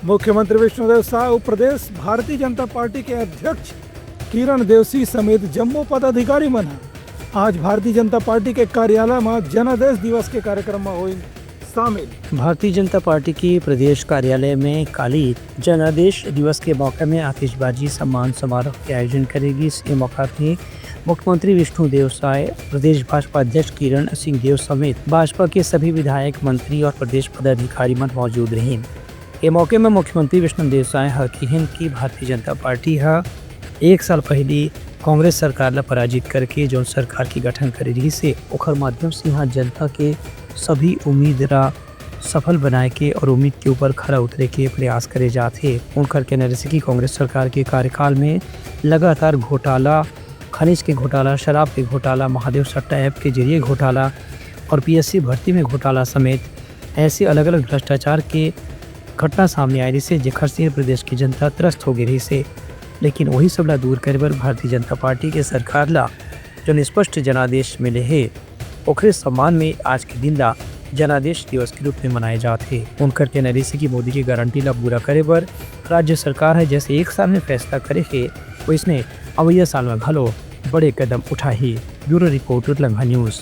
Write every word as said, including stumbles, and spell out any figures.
मुख्यमंत्री विष्णुदेव साय अउ प्रदेश भारतीय जनता पार्टी के अध्यक्ष किरण देवसी समेत जम्मो पदाधिकारी मन ह आज भारतीय जनता पार्टी के कार्यालय म जनादेश दिवस के कार्यक्रम म होइस शामिल। भारतीय जनता पार्टी के प्रदेश कार्यालय में काली जनादेश दिवस के मौके में आतिशबाजी सम्मान समारोह के आयोजन करे गिस। ए मौका पे मुख्यमंत्री विष्णुदेव साय, प्रदेश भाजपा अध्यक्ष किरण सिंह देव समेत भाजपा के सभी विधायक, मंत्री और प्रदेश पदाधिकारी मन मौजूद रहिन। ए मौके में मुख्यमंत्री विष्णुदेव साय ह किहिन कि भारतीय जनता पार्टी ह एक साल पहिली कांग्रेस सरकार ल पराजित करके जौन सरकार के गठन करे रिहिस हे, ओखर माध्यम से इहाँ जनता के सभी उम्मीद ला सफल बनाए के और उम्मीद के ऊपर खरा उतरे के प्रयास करे जात हे। उनकर कहना रहिस कि कांग्रेस सरकार के कार्यकाल में लगातार घोटाला, खनिज के घोटाला, शराब के घोटाला, महादेव सट्टा ऐप के जरिए घोटाला और पीएससी भर्ती में घोटाला समेत ऐसे अलग-अलग भ्रष्टाचार के घटना सामने आए रहिस हे, जेखर से प्रदेश की जनता त्रस्त हो गे रहिस हे। लेकिन वही सब ला दूर करे बर भारतीय जनता पार्टी के सरकार ला जो स्पष्ट जनादेश मिले हे, ओखरे सम्मान में आज के दिन ला जनादेश दिवस के रूप में मनाए जात हे। उनकर कहना रहिस कि मोदी के गारंटी ला पूरा करे बर राज्य सरकार ह जैसे एक साल में फैसला करे हे, वैसने अवैया साल में घलो बड़े कदम उठाही। Bureau report, Utlangha news.